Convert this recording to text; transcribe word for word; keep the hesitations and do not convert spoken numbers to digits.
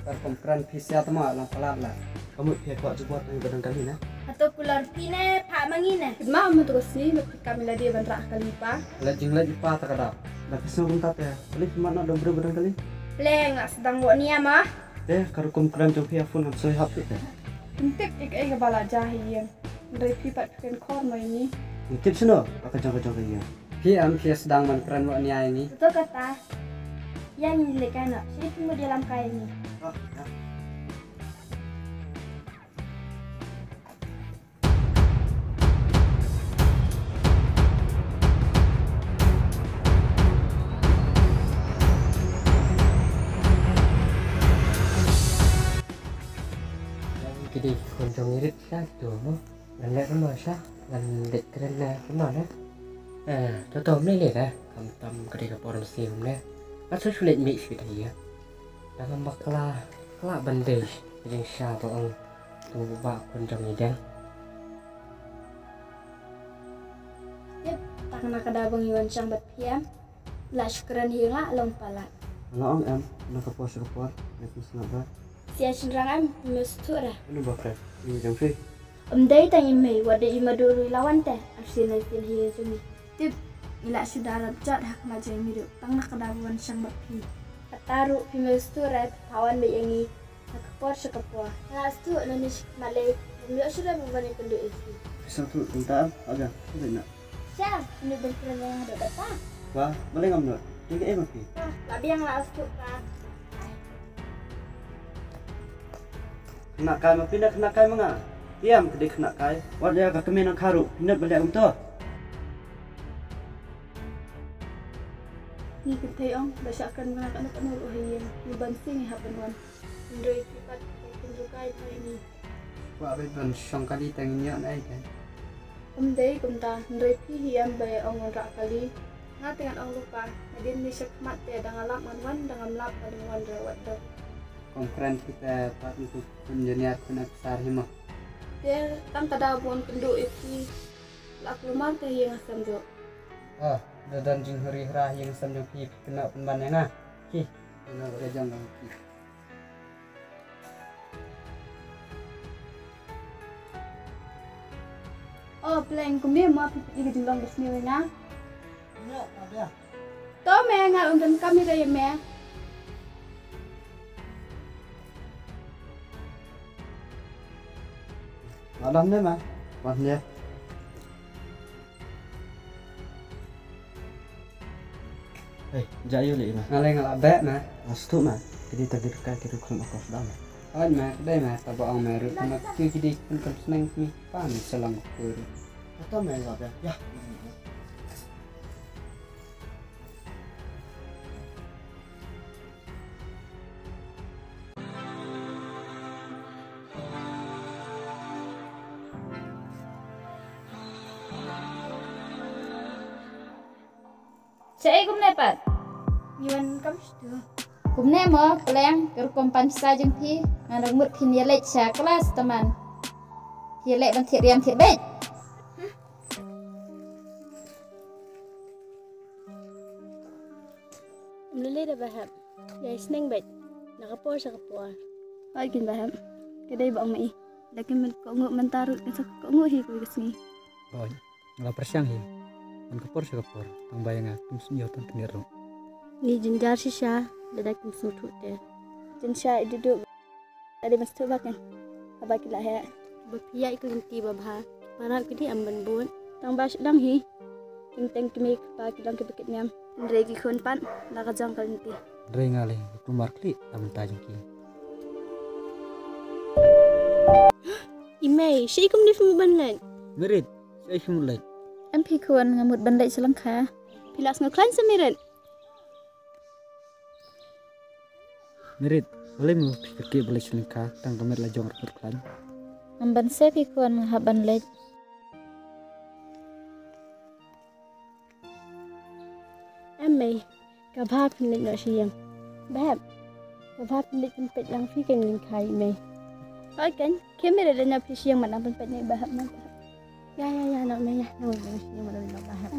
Kar kum kren phi sia tama lang palat la. Ka mut phi kwah jubor tang ba dang kali na. Hato kular phi ne pha mangi ne. Kit ma ma tu ka sngi ma phi kam ila dei ban rah kali pa. La jing la ji pa ta ka dap. La ka sngew kumta te. Kali phi mat na dong bru ba dang kali. Pleng la sdang wo nia ma. Te ka rukom kren jong phi a phone ngam soi hap te. Tip ïa kaei kaba la jia ha ïing. Hynrei phi pat phi kren khor mo ïa ngi. Ngi tip shano ba ka jong ka jong ka ïing. Phi em phi sdang ban kren mo nia ïa ngi. To kata. Ïa ngi leh kai noh. Shi phi mut ïalam kai ïa ngi. Ah, ïa. Ki dei ki khun jong ngi rit sha kito mo. Ngan leh kumno sha, ngan leit kren ne kumno ne. Eh, to to mlei lei ne, khamtam ka dei ka por mynsiem ne. Ngan shu shu leit mih sha kata ïa. Dang ngam bakla, kla ban dei, jingshisha ba ong. Tu ba khun jong ngi dang. Tip, tang na ka daw ba ngi wan shong bad phi em. La shu kren hi nga long palat. La ong em, na ka por sha ka por, na ka sngap ba. Sia shynrang em, me sngewthuh re. Anu ba kren, ni jong phi. Em dei tang i mei, wat dei i madu ruh i la wan te. Ar sien lai sien hi jong ngi. Tip, i la shu da rap jot ha khmat jong i mei ruh, tang na ka daw ba wan shong bad phi. Kata ruh phi me sngewthuh re, phi wan bad ïa ngi. Ha ka por sha ka por. Nga sngewthuh nangne shi khmat lei, ngam ïoh shuh re ban ïakynduh ïa phi. Phi sngewthuh kumta em, ha biang, sngewthuh na. Sha, ngin ban kren ïa nga haduh katta. Ba, balei ngam nud? Dei kaei ma phi? Ba, la biang la sngewthuh ka. Khynnah kai ma phi ne khynnah kai ma nga? Phi em ka dei khynnah kai. Wat ïa ka kmie nang kharu, phi nud ban leh kumto. Ngi kynthei ong, ba shah kren ma nga kano kano ruh ha ïing, ngi ban sing ngi hap ban wan. Hynrei phi pat phi kynduh kai phi ni. Kwah beit ban shong kali tang ïa ngi ïa nai kan. Ym dei kumta, hynrei phi hi em ba ong ngan rah kali. Nga te ngan ong lypa, nadien ni sha khmat te da nga lap ngan wan, da ngam lap ngan wan re wat da. Kong kren phi te pat ngi khun engineer khun officer hi mo. Te tang ka daw ban kynduh ïa phi. La kulmar te ïa nga sem ruh. Ah, da don jinghuri hra ïa nga sem jong phi, phi kynnoh pynban ïa nga. Ki, ïa nga ba da jong nga ki. Oh, pleng kumne mo phi phi ka jinglong ka sniew ïa nga. Ïa, ka bia. To me nga ym donkam ïa me. Nga dang ne ma. Wan ne. Hei, ja ïu lei ma. Nga lei nga la beh ma. Nga sngewthuh ma. Ki dei tang ki rkai ki ruh khlem akor sdang ma. Hooid ma, ka dei ma, tang ba ong ma ruh ma ki ki dei ki pynkan sneng ki pan sa lang kur. Ata ma nga la beh. Ïa. Shaei kumne pat? Ngi wan kam shtu. Kumne mo, pleng, ka rukom pan pisa jong phi, ngan rang mut phin ïaleit sha klas taman. Phi ïaleit ban thied riam thied beit. Ym lei lei da ba hap. Ïai sneng beit. Na ka por sha ka por. Hooid kin ba hap. Ka dei ba ong ma i. Da kin mut kohnguh mynta ruh kin sa kohnguh hi kawei ka sngi. Hooid. Nga la pyrshang hi. Na ka por sha ka por. Tang ba ïa nga kim sngewthuh tang tnier ruh. Ngi jynjar shisha. Lada kim sngewthuh te. Jynshai duh duh. Ade ban sngewthuh ba ken. Haba ki la heh. Ba phi ïaid ka lynti ba bha. Para ki dei em ban bud. Tang ba shu dang hi. Kim teng ki mei ki pa ki long kiba kit niam. Hynrei ki khun pat la ka jong ka lynti. Hynrei nga lei ka kulmar khlieh na bynta jong ki. I mei, shaei kumne phi mut ban leit? Mirit, shaei phi mut leit? Em phi khun, nga mut ban leit sha lyngkha. Phi la sngew khlaiñ se Mirit? Mirit, balei mo phi kyrkieh ba leit sha lyngkha, tang ka met la jong arpet khlaiñ. Ngam banse phi khun, nga hap ban leit. Em mei, ka bha phin leit noh sha ïing. Ba hep. Ka bha phin leit pynpeit lang phi keiñ lyngkha i mei. Hooid keiñ, khie Mirit leit noh phi sha ïing, ngan nang pynpeit noh i ba hep mo. Ïa ïa ïa, noh mei ïa, nang leit noh sha ïing, nang leit noh ba hep.